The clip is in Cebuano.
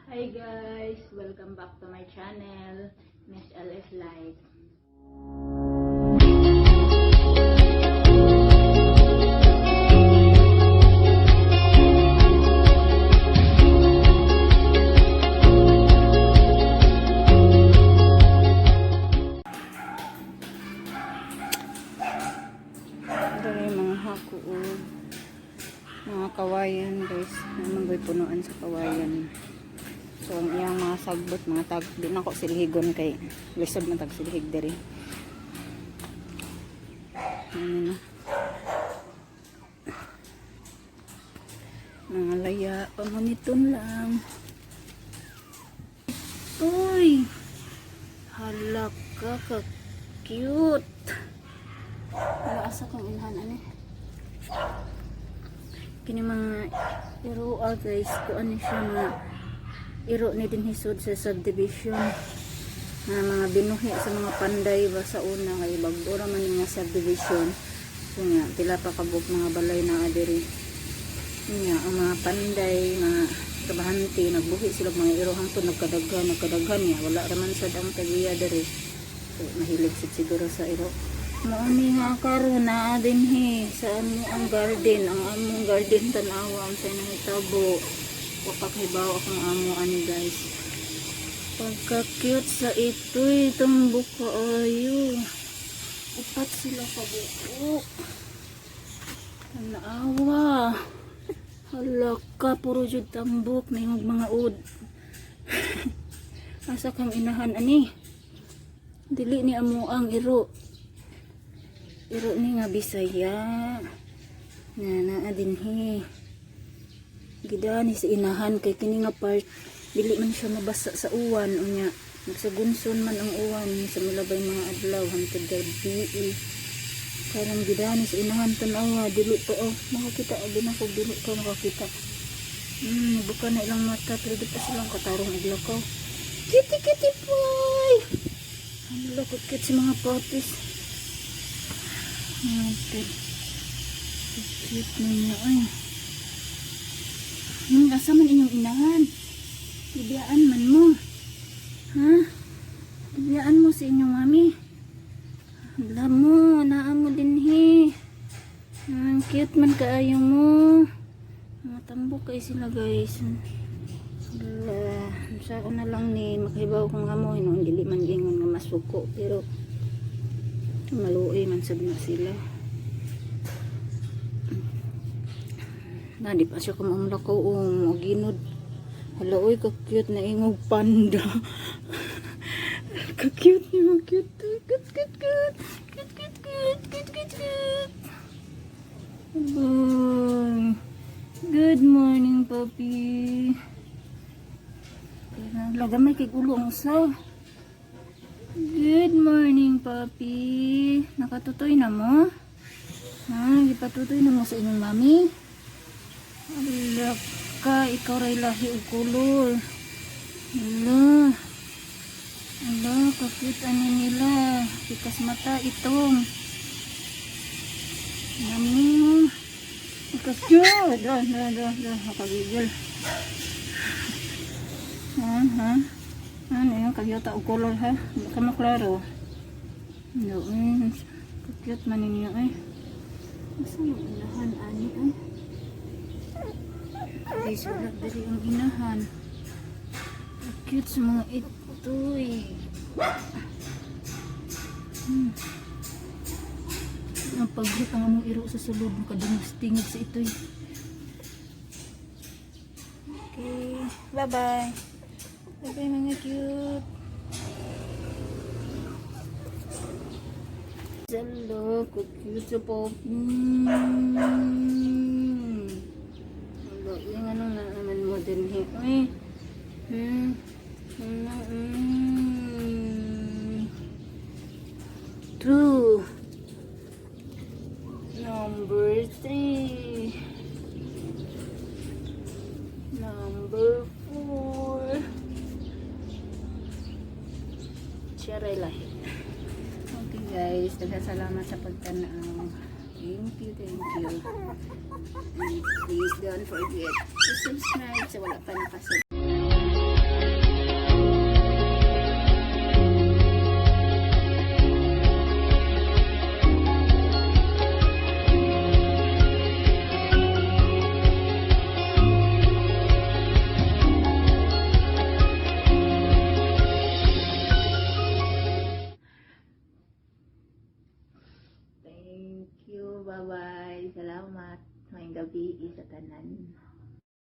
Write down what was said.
Hi guys! Welcome back to my channel, Miss LS Life. Ito yung mga hako o mga kawayan, guys. Naman punuan sa kawayan. So ang iyang mga sagbot, mga tag, di na ko silhigon kay lisod man tag silhig diri. Ano na. Mga laya, pamuniton lang. Uy! Hala ka, ka cute. Wala, asa kong inahan ani. Kini mga iro, guys, ko ano siya mga iro ni din hisod sa subdivision nga mga binuhi sa mga panday ba sa una kay bag-o ra man ni nga subdivision. So nga pila pa kabuk mga balay na diri. Nya ang mga panday, mga trabahante, nagbuhi sila og mga iro hangtod nagkadaghan, nagkadaghan niya wala ra man sad ang tagiya diri. So mahilig sad siguro sa iro. Mao ni nga karon naa dinhi sa amo ang garden, ang among garden, tan-awa ang sa nahitabo. Wa pa kahibaw akong amo ani, guys. Pagka cute sa ito'y tambok kaayo. Upat sila kabuok. Tanawa. Hala ka, puro jud tambok na yung mga ud. Asa kang inahan ani? Dili ni amo ang iro. Iro ni nga Bisaya. Na naa dinhi. Gidani sa inahan kay kini nga part dili man siya mabasa sa uwan, unya nagsagunson man ang uwan sa mulabay mga adlaw hangtod gabi. Karon gidani sa inahan, tan-awa, dili pa oh makakita abi na kog dili ka makakita. Buka na ilang mata pero di pa silang katarong og lakaw. Kitty kitty boy. Hala, cute sa mga puppies. Ate. Cute ninyo ay. Asa man inyong inahan? Bibiyaan man mo. Ha? Bibiyaan mo sa inyong mami. Hala mo, naa mo dinhi. Ang cute man kaayo mo. Mga tambok kay sila, guys. Hala, sa ako na lang ni makahibaw kung amo hinuon dili man ingon nga masuko pero maluoy man sad na sila. Na di pa siya kumamlakaw o ginod. Hala oy, ka-cute na ingog panda. Ka-cute niyo, cute. Cute, cute, cute. Cute, cute, cute. Cute, cute, cute. Bye. Good morning, puppy. Lagamay kay ulo ang usa. Good morning, puppy. Nakatutoy na mo? Ha? Gipatutoy na mo sa inyong mami? Hala ka, ikaw ray lahi og color. Hala. Hala, ka-cute ani nila. Pikas mata itong. Mami. Pikas cute. Da, da, da, da. Nakagigil. Ha, ha? Ano yung kagyota og color, ha? Hindi ka maklaro. No, eh. Ka-cute man ninyo eh. Asa yung inahan ani ay? Guys, wala diri ang inahan. Cute sa mga ito eh. Ang paghit ang among iro sa sulod, makadungog tingog sa ito eh. Okay, bye-bye. Bye-bye mga cute. Hello, cute sa pop. Hello, yung ano na naman mo din eh. Uy. Ano. Two. Number three. Number four. Siya ray lahi. Okay guys, daghang salamat sa pagtanaw. Thank you, thank you. And please don't forget to subscribe sa wala pa nakasubscribe. Bye-bye. Salamat. Maayong gabii sa tanan.